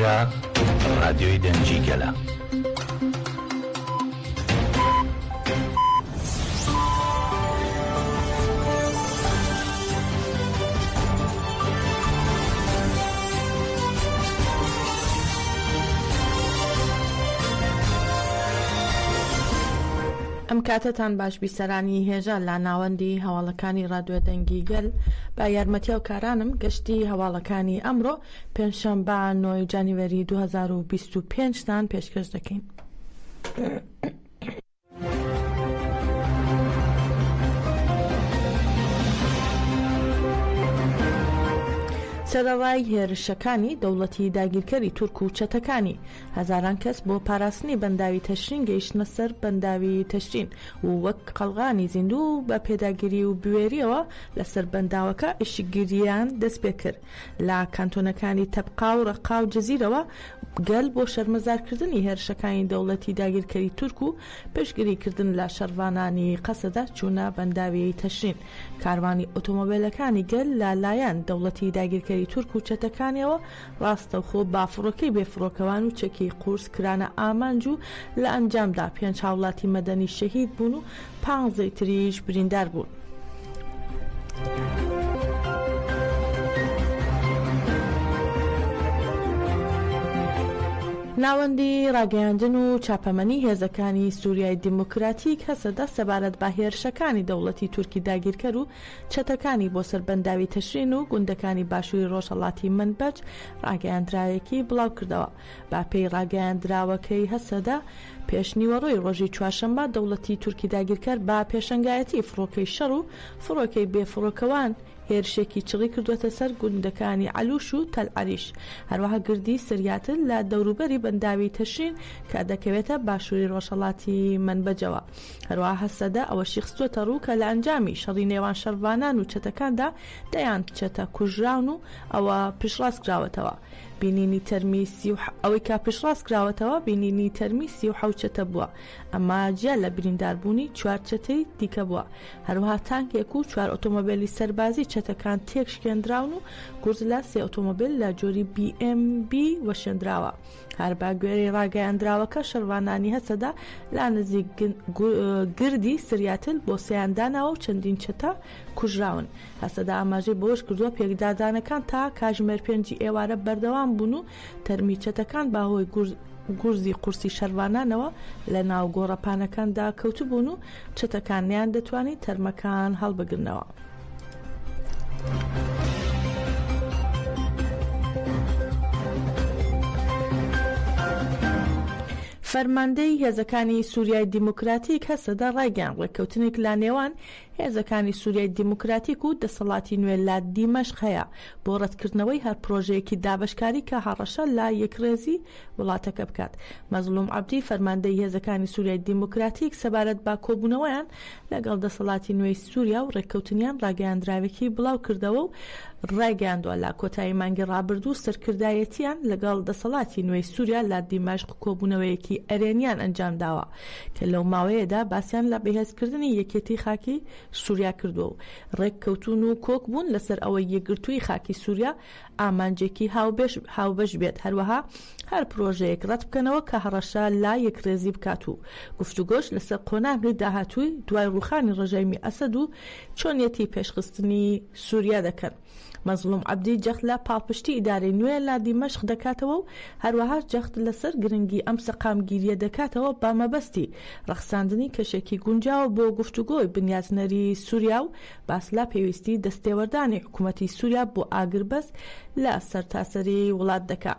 ئێرە ڕادیۆی دەنگی گەلە. ئەم کاتەتان باش بیسەرانی هێژا لە ناوەندی هەواڵەکانی ڕادیۆ دەنگی گەل بە یارمەتی هاوکارانم گەشتی هەواڵەکانی ئەمڕۆ پێنجشەنبە نۆی جانیوەری 2025 تان پێشکەش دەکەین. سەرەڕای هێرشەکانی دەوڵەتی داگیرکەری تورک و چەتەکانی، هەزاران کەس بۆ پاراستنی بەنداوی تەشرین گەیشتنە سەر بەنداوی تەشرین و وەک قەڵغانی زیندوو بە پێداگری و بوێرییەوە لەسەر بەنداوەکە ئیشکگرییان دەستپێکرد. لە کانتۆنەکانی تەبقا و ڕەققا و جزیرەوە گەل بۆ شەرمەزارکردنی هێرشەکانی دەوڵەتی داگیرکەری تورک و پشتگریکردن لە شەڕڤانانی قەسەدە چوونە بەنداوی تەشرین. کاروانی ئۆتۆمۆبێلەکانی گەل لە لایەن دەوڵەتی داگیرکەری تورک و چەتەکانیەوە ڕاستەوخۆ بە فڕۆکەی بێفڕۆکەوان و چەکی قورس کرانە ئامانج و لە ئەنجامدا پێنج هاوڵاتی مەدەنی شەهید بوون و پانزەی تریش بریندار بوون. ناوەندی ڕاگەیاندن و چاپەمەنی هێزەکانی سوریای دیموکراتیک هەسەدە سەبارەت بە هێرشەکانی دەوڵەتی تورکی داگیرکەر و چەتەکانی بۆ سەر بەنداوی تشرین و گوندەکانی باشووری ڕۆژهەڵاتی مەنبەج ڕاگەیاندراوێکی بڵاوکردەوە. بە پێی ڕاگەیاندراوەکەی هەسەدە، پێشنیوەڕۆی ڕۆژی چوارشەممە دەوڵەتی تورکی داگیرکەر بە پێشەنگایەتی فڕۆکەی شەڕ و فڕۆکەی بێفڕۆکەوان هێرشێکی چڕی کردووەتە سەر گوندەکانی عەلوش و تەل عەریش، هەروەها گردی سریاتل لە دەوروبەری بەنداوی تشرین کە دەکەوێتە باشووری ڕۆژهەڵاتی مەنبەجەوە. هەروەها هەسەدە ئەوەشی خستووەتەڕوو کە لە ئەنجامی شەڕی نێوان شەڕڤانان و چەتەکاندا دەیان چەتە کوژراون و ئەوە پشتڕاستکراوەتەوە بینینی تەرمی سی و ئەوەی کە پشتڕاست کراوەتەوە بینینی تەرمی 37 چەتە بووە، ئەمە جیا لە برینداربوونی چوار چەتەی دیکە بووە. هەروەها تانکێک و چوار ئۆتۆمۆبێلی سەربازی چەتەکان تێکشکێندراون و گورز لە سێ ئۆتۆمۆبێل لە جۆری بی ئێم بی وەشێندراوە. هەر بە گوێرەی ڕاگەیاندراوەکە شەڕڤانانی هەسەدە لە نزیک گردی سریاتل بۆسەیان داناوە و چەندین چەتە کوژراون. هەسەدە ئاماژەی بەوەشکردووە، پێکدادانەکان تا کاژمێر پێنجی ئێوارە بەردەوام بوون و تەرمی چەتەکان بەهۆی گورزی قورسی شەرڤانانەوە لەناو گۆڕەپانەکاندا کەوتبوون و چەتەکان نەیاندەتوانی تەرمەکان هەڵبگرنەوە. فەرماندەی هێزەکانی سوریای دیموکراتیک هەسەدە ڕایگەیاند، ڕێککەوتنێک لە نێوان هێزەکانی سوریای دیموکراتیک و دەسەڵاتی نوێ لە دیمەشق هەیە بۆ ڕەتکردنەوەی هەر پرۆژەیەکی دابەشکاری کە هەڕەشە لە یەکڕێزی وڵاتەکە بکات. مەزڵوم عەبدی فەرماندەی هێزەکانی سوریای دیموکراتیک سەبارەت بە کۆبوونەوەیان لەگەڵ دەسەڵاتی نوێی سوریا و ڕێککەوتنیان ڕاگەیاندراوێکی بڵاوکردەوە و ڕایگەیاندوە لە کۆتایی مانگی ڕابردوو سەرکردایەتیان لەگەڵ دەسەڵاتی نوێی سوریا لە دیمەشق کۆبوونەوەیەکی ئەرێنیان ئەنجامداوە کە لەو ماوەیەدا باسیان لە بەهێزکردنی یەکێتی خاکی سوریا کردووە و ڕێککەوتوون و کۆک بوون لەسەر ئەوەی یەکگرتوویی خاکی سوریا ئامانجێکی هاوبەش بێت، هەروەها هەر پرۆژەیەک ڕەتبکەنەوە کە هەڕەشە لە یەکڕێزی بکات و گفتوگۆش لەسەر قۆناغی داهاتووی دوای ڕووخانی ڕژێمی ئەسەد و چۆنیەتی پێشخستنی سوریا دەکەن. مەزڵوم عەبدی جەخت لە پاڵپشتی ئیدارەی نوێ لە دیمەشق دەکاتەوە و هەروەهاش جەخت لەسەر گرنگی ئەم سەقامگیرییە دەکاتەوە بە مەبەستی ڕەخساندنی کەشێکی گونجاو بۆ گفتوگۆی بنیاتنەری سوریا و باس لە پێویستی دەستێوەردانی حکومەتی سوریا بۆ ئاگربەست لە سەرتاسەری وڵات دەکا.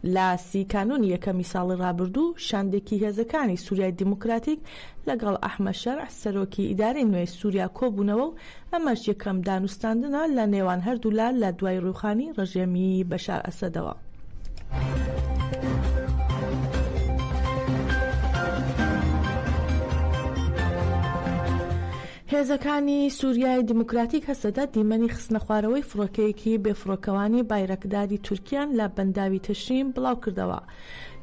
لە سی کانوونی یەکەمی ساڵی ڕابردوو شاندێکی هێزەکانی سوریای دیموکراتیک لەگەڵ ئەحمەد شەرع سەرۆکی ئیدارەی نوێی سوریا کۆبوونەوە و ئەمەش یەکەم دانوستاندنە لە نێوان هەردوولا لە دوای ڕووخانی ڕژێمی بەشار ئەسەدەوە. هێزەکانی سوریای دیموکراتیک هەسەدە دیمەنی خستنەخوارەوەی فڕۆکەیەکی بێفڕۆکەوانی بایرەکداری تورکیان لە بەنداوی تشرین بڵاوکردەوە.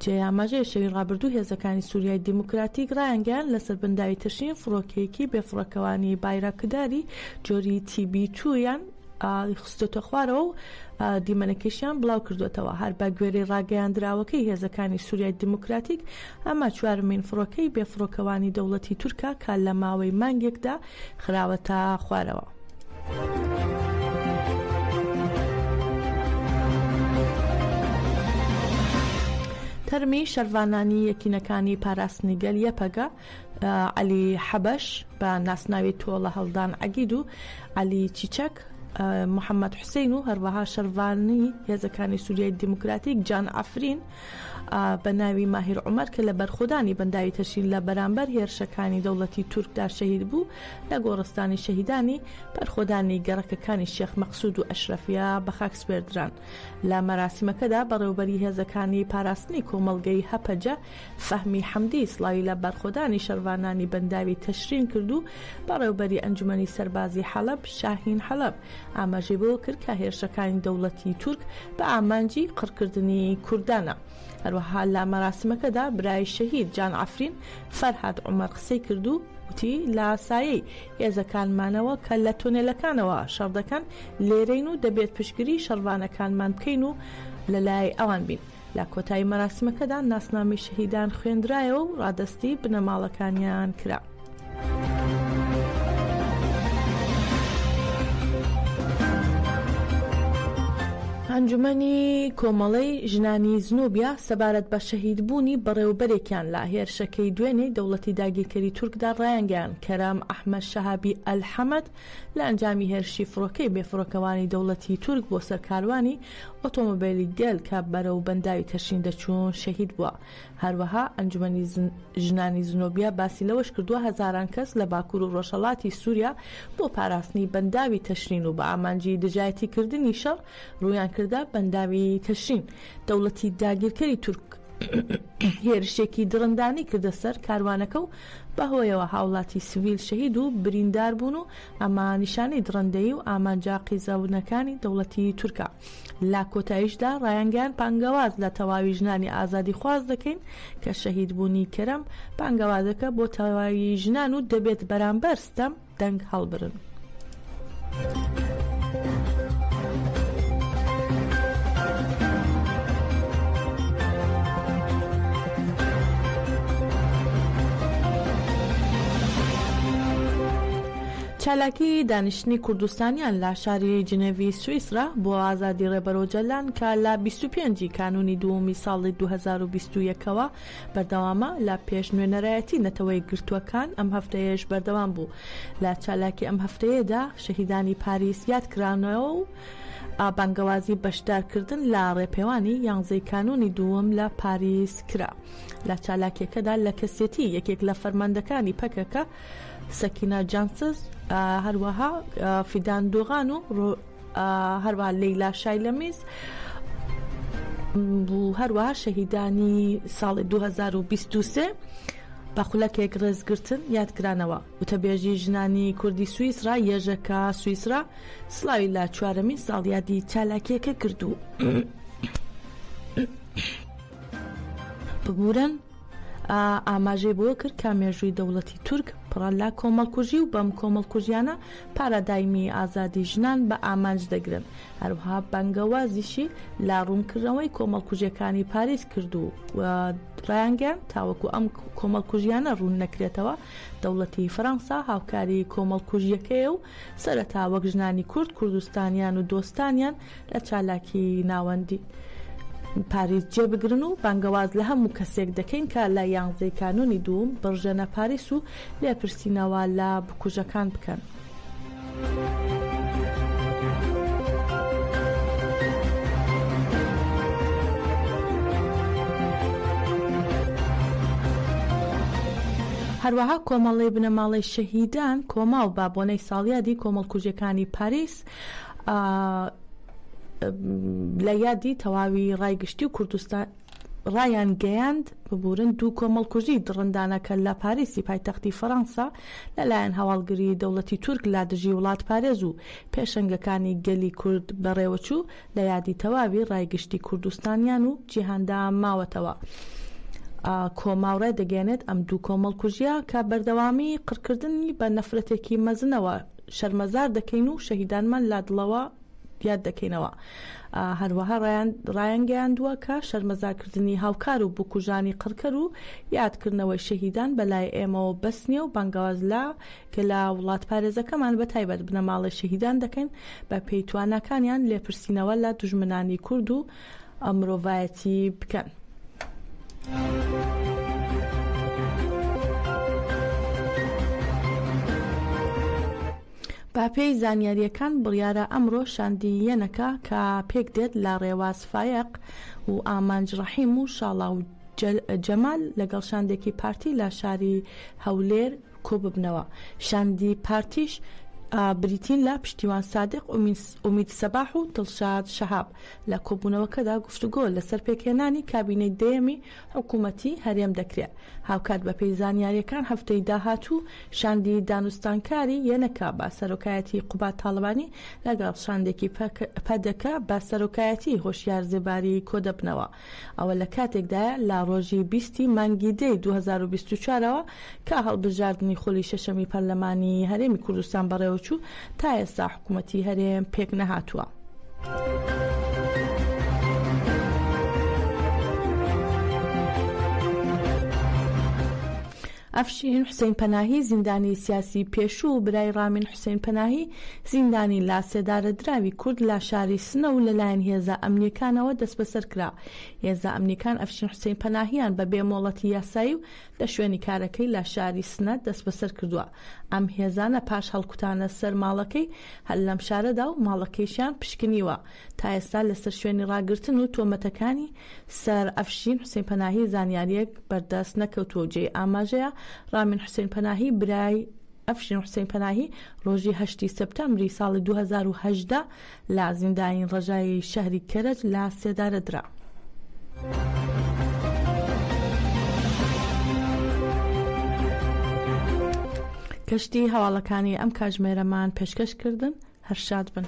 جێی ئاماژەیە شەوی ڕابردوو هێزەکانی سوریای دیموکراتیک ڕایانگەیاند لەسەر بەنداوی تشرین فڕۆکەیەکی بێفڕۆکەوانی بایرەکداری جۆری تی بی توو یان. خستۆتە خوارەوە و دیمەنەکەشیان بڵاو کردوێتەوە. هەر بە گوێرەی ڕاگەیاندراوەکەی هێزەکانی سووریای دیموکراتیک، ئەمە چوارمین فڕۆکەی بێفڕۆکەوانی دەوڵەتی تورکە کە لە ماوەی مانگێکدا خراوەتە خوارەوە. تەرمی شەرڤانانی یەکینەکانی پاراستنی گەل یەپەگە، عەلی حەبەش بە ناسناوی تۆڵە هەڵدان عەگید و عەلی چیچەک، محەممەد حوسین و هەروەها شەرڤانی هێزەکانی سووریای دیموکراتیک جان عەفرین بە ناوی ماهیر عومەر کە لە بەرخۆدانی بەنداوی تەشرین لە بەرامبەر هێرشەکانی دەوڵەتی تورکدا شەهید بوو، لە گۆڕستانی شەهیدانی بەرخۆدانی گەڕەکەکانی شێخ مەقسود و ئەشرەفیە بەخاک سپێردران. لە مەراسیمەکەدا بەڕێوەبەری هێزەکانی پاراستنی کۆمەڵگەی هەپەجە فەهمی حەمدی سڵاوی لە بەرخۆدانی شەڕڤانانی بەنداوی تەشرین کرد و بەڕێوەبەری ئەنجومەنی سەربازی حەڵەب شاهین حەڵەب ئاماژەی بەوە کرد کە هێرشەکانی دەوڵەتی تورک بە ئامانجی قڕکردنی کوردانە. هەروەها لە مەراسیمەکەدا برای شەهید جان عەفرین فەرهاد عومەر قسەی کرد و وتی، لە سایەی هێزەکانمانەوە کە لە تونێلەکانەوە شەڕ دەکەن لێرەین و دەبێت پشتگری شەڕڤانەکانمان بکەین و لەلای ئەوان بین. لە کۆتایی مەراسیمەکەدا ناسنامەی شەهیدان خوێندرایەوە و ڕادەستی بنەماڵەکانیان کرا. ئەنجومەنی کۆمەڵەی ژنانی زنوبیا سەبارەت بە شەهیدبوونی بەڕێوەبەرێکیان لە هێرشەکەی دوێنێی دەوڵەتی داگیرکەری تورکدا ڕایانگەیاند، کەرەم ئەحمەد شەهابی ئەلحەمەد لە ئەنجامی هێرشی فڕۆکەی بێفڕۆکەوانی دەوڵەتی تورک بۆ سەر کاروانی ئۆتۆمۆبیلی گەل کە بەرەو بەنداوی تەشرین دەچوون شەهید بووە. هەروەها ئەنجومەنی ژنانی زنۆبیا باسی لەوەش کردووە، هەزاران کەس لە باکوور و ڕۆژهەڵاتی سووریا بۆ پاراستنی بەنداوی تەشرین و بە ئامانجی دژایەتیکردنی شەڕ ڕوویان کردە بەنداوی تەشرین. دەوڵەتی داگیرکەری تورک هێرشێکی دڕندانەی کردە سەر کاروانەکە و بەهۆیەوە هاوڵاتی سڤیل شەهید و بریندار بوون و ئەمە نیشانەی دڕندەیی و ئامانجە قیزەونەکانی دەوڵەتی تورکە. لە کۆتاییشدا ڕایانگەیاند بانگەواز لە تەواوی ژنانی ئازادیخواز دەکەین کە شەهیدبوونی کەرەم بانگەوازێکە بۆ تەواوی ژنان و دەبێت بەرامبەر ستەم دەنگ هەڵبرن. چالاکی دانیشتنی کوردستانیان لە شاری جنێڤی سویسرا بۆ ئازادی ڕێبەر ئۆجەلان کە لە 25 ی کانوونی دووەمی ساڵی 2021 ەوە بەردەوامە لە پێش نوێنەرایەتی نەتەوەیەکگرتووەکان ئەم هەفتەیەش بەردەوام بوو. لە چالاکی ئەم هەفتەیەدا شەهیدانی پاریس یادکرانەوە و بانگەوازی بەشدارکردن لە ڕێپێوانی یانزەی کانوونی دووەم لە پاریس کرا. لە چالاکیەکەدا لە کەسێتی یەکێک لە فەرماندەکانی پەکەکە سەکینە جانسز، هەروەها فیدان دۆغان و هەروەها لەیلا شایلەمیز و هەروەها شەهیدانی ساڵی 2023 بە خولەکێک ڕێزگرتن یادکرانەوە. وتەبێژی ژنانی کوردی سویسرا یەژەکە سویسرا سڵاوی لە چوارەمین ساڵیادی چالاکیەکە کرد و ببورن ئاماژەی بەوە کرد کە مێژووی دەوڵەتی تورک پڕە لە کۆمەڵکوژی و بەم کۆمەڵکوژیانە پارادایمی ئازادی ژنان بە ئامانج دەگرن، هەروەها بانگەوازیشی لە ڕوونکردنەوەی کۆمەڵکوژیەکانی پاریس کرد و ڕایانگەیاند تاوەکو ئەم کۆمەڵکوژیانە ڕوون نەکرێتەوە دەوڵەتی فەرەنسا هاوکاری کۆمەڵکوژیەکەیە و سەرەتا وەک ژنانی کورد، کوردستانیان و دۆستانیان لە چالاکی ناوەندی پاریس جێبگرن و بانگەواز لە هەموو کەسێک دەکەین کە لە یانزەی کانوونی دووم بڕژێنە پاریس و لێپرسینەوە لە بکوژەکان بکەن. هەروەها کۆمەڵەی بنەماڵەی شەهیدان کۆماو بە بۆنەی ساڵیادی کۆمەڵکوژیەکانی پاریس لە یادی تەواوی ڕای گشتی و کوردستان ڕایانگەیاند، ببورن دوو کۆمەڵکوژی دڕندانە کە لە پاریسی پایتەختی فەرەنسا لەلایەن هەواڵگری دەوڵەتی تورک لە دژی وڵاتپارێز و پێشەنگەکانی گەلی کورد بەڕێوەچوو لە یادی تەواوی ڕای گشتی کوردستانیان و جیهاندا ماوەتەوە. کۆماو ڕایدەگەیەنێت ئەم دوو کۆمەڵکوژیە کە بەردەوامی قڕکردنی بە نەفرەتێکی مەزنەوە. شەرمەزار دەکەین و شەهیدانمان لە دڵەوە یاد دەکەینەوە. هەروەها ڕایانگەیاندووە کە شەرمەزارکردنی هاوکار و بکوژانی قڕکەر و یادکردنەوەی شەهیدان بەلای ئێمەوە بەس نییە و بانگەواز لە گەلە وڵاتپارێزەکەمان بە تایبەت بنەماڵەی شەهیدان دەکەین بە پێی تواناکانیان لێپرسینەوە لە دوژمنانی کورد و مرۆڤایەتی بکەن. بەپێی زانیارییەکان بڕیارە ئەمڕۆ شاندی یەنەکە کە پێکدێت لە ڕێواز فایەق و ئامانج ڕەحیم و شاڵاو جەمال لەگەڵ شاندێکی پارتی لە شاری هەولێر کۆببنەوە. شاندی پارتیش بریتین لە پشتیوان سادق، ئومید سەباح و دڵشاد شەهاب. لە کۆبوونەوەکەدا گفتوگۆ لەسەر پێکهێنانی کابینەی دەیەمی حکوومەتی هەرێم دەکرێت. هاوکات بەپێی زانیارییەکان هەفتەی داهاتوو شاندی دانوستانکاری یەنەکە بە سەرۆکایەتی قوباد تاڵەبانی لەگەڵ شاندێکی پەدەکە بە سەرۆکایەتی هۆشیار زێباری کۆدەبنەوە. ئەوە لە کاتێکدایە لە ڕۆژی 20 ی مانگی دەی 2024 ەوە کە هەڵبژاردنی خولی شەشەمی پەرلەمانی هەرێمی کوردستان بەڕێوەچوو تا ئێستا حکوومەتی هەرێم پێکنەهاتووە. ئەفشین حوسەین پەناهی زیندانی سیاسی پێشوو و برای ڕامین حوسەین پەناهی زیندانی لە سێدارەدراوی کورد لە شاری سنە و لەلایەن هێزە ئەمنییەکانەوە دەستبەسەر کرا. هێزە ئەمنییەکان ئەفشین حوسەین پەناهیان بە بێ مۆڵەتی یاسایی و لە شوێنی کارەکەی لە شاری سنە دەستبەسەر کردووە. ئەم هێزانە پاش هەڵکوتانە سەر ماڵەکەی هەر لەم شارەدا و ماڵەکەیشیان پشکنیوە. تا ئێستا لەسەر شوێنی ڕاگرتن و تۆمەتەکانی سەر ئەفشین حوسەین پەناهی زانیارییەک بەردەست نەکەوتووە و جێی ئاماژەیە ڕامین حوسەین پەناهی برای ئەفشین حوسەین پەناهی ڕۆژی هەشتی سێپتەمبری ساڵی 2018 لە زیندانی ڕەجایی شەهری کەرەج لە سێدارە درا. کەشتی هەواڵەکانی ئەم کاژمێرەمان پێشکەش کردن هەر شاد بن.